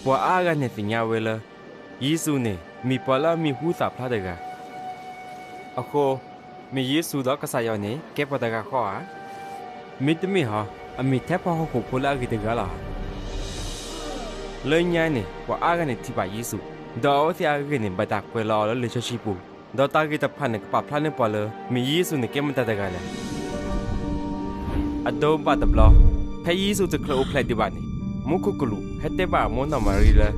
ပှၤအါဂၤန့ၣ်သ့ၣ်ညါဝဲလၢ ယ့ၣ်ၡူးန့ၣ် မ့ၢ်ပှၤလၢအမံၤဟူသၣ်ဖျါတဂၤ. အဃိ, မ့ၢ်ယ့ၣ်ၡူးဒီးကစၢ်ယွၤန့ၣ် ကဲပှၤတဂၤဃီဧါ. မ့တမ့ၢ်ဟီ, အမ့ၢ်ထဲပှၤဟီၣ်ခိၣ်ဖိလၢအဂ့ၤတဂၤလီၤဧါ. လၢညါန့ၣ် ပှၤအါဂၤန့ၣ်ထံၣ်ဘၣ်ယ့ၣ်ၡူး, ဒီးအဝဲသ့ၣ်အဂ့ၢ်န့ၣ် ဘၣ်တၢ်ကွဲးလီၤအီၤလၢလံာ်စီဆှံပူၤ, ဒီးတၢ်ဂ့ၢ်တဖၣ်န့ၣ် ကပာ်ဖျါန့ၢ်ပှၤလၢ မ့ၢ်ယ့ၣ်ၡူးန့ၣ်ကဲမတၤတဂၤလဲၣ်. အဒိဘၣ်တဘျီ, ဖဲယ့ၣ်ၡူးတချုးအိၣ်ဖျဲၣ်ဒံးဘၣ်န့ၣ်, မူခိၣ်ကလူးဟဲတဲဘၣ်အမိၢ်နီၢ်မၤရံလၢ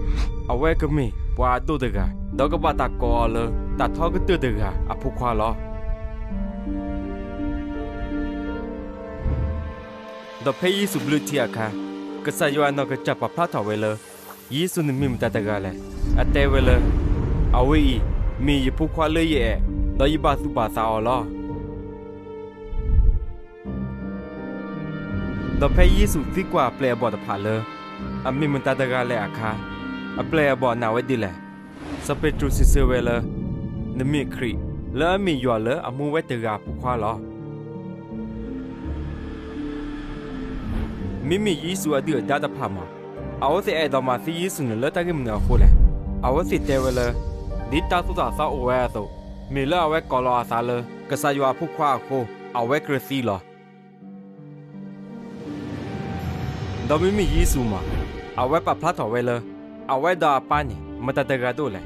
အဝဲကမ့ၢ်ပှၤအဒိၣ်တဂၤ, ဒီးကဘၣ်တၢ်ကိးအီၤလၢ တၢ်ထီကတၢၢ်တဂၤအဖိခွါလီၤ. ဒီးဖဲယ့ၣ်ၡူးဘျုးထံအခါ, ကစၢ်ယွၤအနီၢ်ကစၢ်ပာ်ဖျါထီၣ်ဝဲလၢ ယ့ၣ်ၡူးန့ၣ်မ့ၢ်မတၤတဂၤလဲၣ်. အတဲဝဲလၢ အဝဲအံၤ မ့ၢ်ယဖိခွါလၢယအဲၣ်, ဒီးယဘၣ်သူၣ်ဘၣ်သးအီၤလီၤ. ဒီးဖဲယ့ၣ်ၡူးသံကွၢ်အပျဲၢ်အဘီၣ်တဖၣ်လၢ အမ့ၢ်မတၤတဂၤလဲၣ်အခါ, အပျဲၢ်အဘီၣ်နာ်ဝဲဒ်လဲၣ်. စီၤပ့းတရူးစံးဆၢဝဲလၢ နမ့ၢ်ခရံာ် လၢအမ့ၢ်ယွၤလၢအမူဝဲတဂၤအဖိခွါလီၤ. မ့မ့ၢ်ယ့ၣ်ၡူးအဒုၣ်အဒါတဖၣ်မး, အဝဲသ့ၣ်အဲၣ်ဒိးမၤသံယ့ၣ်ၡူးန့ၣ်လၢတၢ်ဂ့ၢ်မနုၤအဃိလဲၣ်. အဝဲသ့ၣ်တဲဝဲလၢ ဒ်တၢ်သိၣ်တၢ်သီအိၣ်ဝဲအသိး, မ့ၢ်လၢအဝဲကိးလီၤအသးလၢ ကစၢ်ယွၤအဖိခွါအဃိ, အဝဲကြၢးသံလီၤ. ဒီးမ့မ့ၢ်ယ့ၣ်ၡူးမး, အဝဲပာ်ဖျါထီၣ်ဝဲလၢ အဝဲဒီးအပၢ်န့ၣ် မတၤတဂၤဒိၣ်လဲၣ်.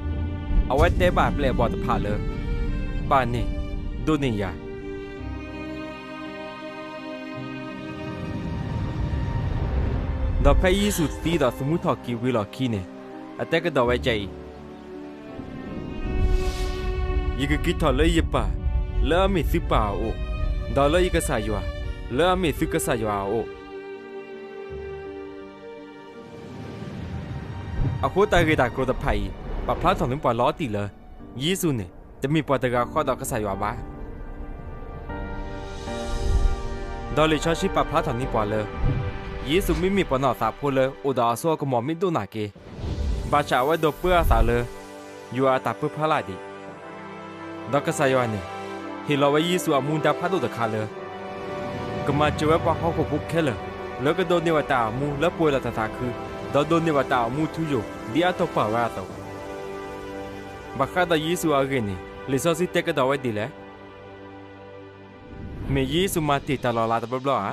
အဝဲတဲဘၣ်အပျဲၢ်အဘီၣ်တဖၣ်လၢ ပၢ်န့ၣ် ဒိးန့ၢ်ယၤ. ဒီးဖဲယ့ၣ်ၡူးသံဒီးသမူထီၣ်က့ၤဝံၤလီၢ်ခံန့ၣ်, အတဲကဒီးဝဲဒ်အံၤ, ယကက့ၤထီၣ်လၢယပၢ် လၢအမ့ၢ်သုပၢ်အအိၣ်, ဒီးလၢယကစၢ်ယွၤ လၢအမ့ၢ်သုကစၢ်ယွၤအအိၣ်. အဃိတၢ်ဂ့ၢ်တၢ်ကျိၤတဖၣ်အံၤ ပာ်ဖျါထီၣ်န့ၢ်ပှၤလီၤတံၢ်လၢ ယ့ၣ်ၡူးန့ၣ် တမ့ၢ်ပှၤတဂၤဃီဒီးကစၢ်ယွၤဘၣ်. ဒီးလံာ်စီဆှံပာ်ဖျါထီၣ်န့ၢ်ပှၤလၢ ယ့ၣ်ၡူးမ့မ့ၢ်ပှၤနီၢ်သးဖိလၢအိၣ်ဒီးအစိအကမီၤမ့ၢ်ဒိၣ်နၢ်က့, ဘၣ်ဆၣ်အဝဲဒိးပၢအသးလၢ ယွၤအတၢ်ပၢဖီလာ်ဒံး. ဒီးကစၢ်ယွၤန့ၣ် ဟ့ၣ်လီၤဝဲယ့ၣ်ၡူးအမူဒါဖးဒိၣ်တခါလၢ ကမၤစၢၤဝဲပှၤဟီၣ်ခိၣ်ဖိခဲလၢာ် လၢကဒိးန့ၢ်ဝဲတၢ်အိၣ်မူလၢပှဲၤလီၤတၢ်သးခု, ဒီးဒိးန့ၢ်ဝဲတၢ်အိၣ်မူထူယိာ် ဒ်အတိာ်ပာ်ဝဲအသိး. ဘၣ်ဃးဒီးယ့ၣ်ၡူးအဂ့ၢ်န့ၣ် လံာ်စီဆှံတဲကဒီးဝဲဒ်လဲၣ်. မ့ၢ်ယ့ၣ်ၡူးမၤတ့ၢ်တၢ်လီၤလးတဘျီဘျီဧါ.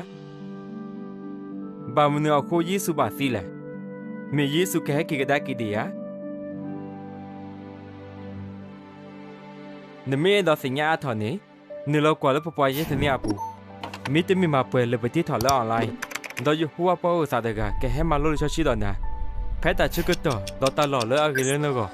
ဘၣ်မနုၤအဃိယ့ၣ်ၡူးဘၣ်သံလဲၣ်. မ့ၢ်ယ့ၣ်ၡူးကဟဲက့ၤကဒါက့ၤဒံးဧါ. နမ့ၢ်အဲၣ်ဒိးသ့ၣ်ညါအါထီၣ်န့ၣ်, နုာ်လီၤကွၢ်လၢပပှၤယဲၢ်သန့အပူၤ, မ့တမ့ၢ်မၤပှဲၤလၢပတ့ထီၣ်လၢ online, ဒီးယဟိဝၤပှၤဂီၢ်သးတဂၤ ကဟဲမၤလိလံာ်စီဆှံဒီးနၤ, ဖဲတၢ်ဆၢကတီၢ်ဒီးတၢ်လီၢ်လၢအဂ့ၤလၢနဂီၢ်,